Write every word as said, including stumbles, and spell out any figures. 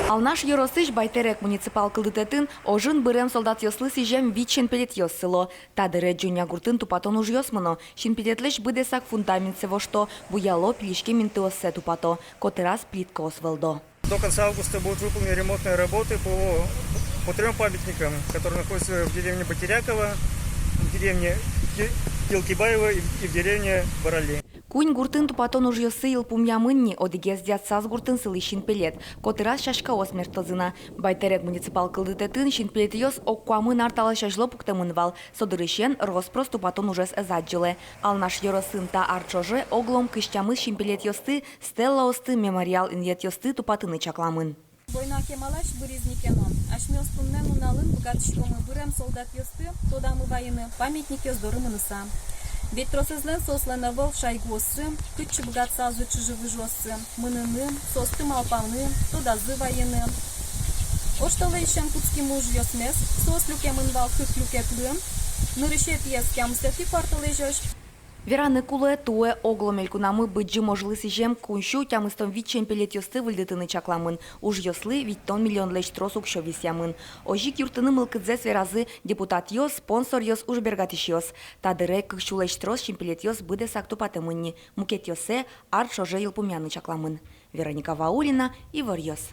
Алнаш ёросысь Байтерек муниципал кылдытэтын ожын бырем солдатъёслы сӥзем вить синпелетъёс сыло. Та дыре Ӟонья гуртын тупатон ужъёс мыно. Синпелетлэсь быдэсак фундаментсэ вошто, буяло, пилиськем интыоссэ тупато, котыраз плиткаос вӧлдо. До конца августа будут выполнены ремонтные работы по, по трём памятникам, которые находятся в деревне Батеряково, в деревне Ки-, Килкибаево и, и в деревне Барали. Куинь гуртын тупатон ужъёссы йылпумъямын ни. Одӥгез Дядсаз гуртын сылӥсь синпелет, котыраз сяськаос мерттозы на. Байтерек муниципал кылдытэтын синпелетъёс ог куамын ар талэсь азьло пуктэмын вал, со дырысен рос-прос тупатон ужез ӧз адӟылэ. Алнаш ёросын та ар ӵоже оглом кызь тямыс синпелетъёсты, стеллаосты, мемориал инъетъёсты тупатыны чакламын. Война кемалась быриз ни ке но, асьмеос туннэ нуналын быгатӥськомы бырем солдатъёсты тодамы вайыны памятникъёс доры мыныса. Ведь тросэзлэн соослэн ӧвӧл шайгуоссы, кытчы быгатысалзы чыжы-выжыоссы мыныны, соосты малпаны, тодазы вайыны. Оштолэзьысен кутскимы ужъёсмес, соос люкемын вал кык люкетлы, нырысетӥез тямысэтӥ куартолэзёзь. Вераны кулэ, туэ оглом элькунамы Быдӟым ожлы сӥзем куинь сю тямыстон вить синпелетъёсты выльдытыны чакламын. Ужъёслы витьтон миллионлэсь трос уксё висъямын. Озьы ик юрттыны мылкыдзэс веразы депутатъёс, спонсоръёс, ужбергатӥсьёс. Та дыре кык сюлэсь трос синпелетъёс быдэсак тупатэмын ни, мукетъёссэ ар ӵоже йылпумъяны чакламын. Вероника Ваулина, «Иворъёс».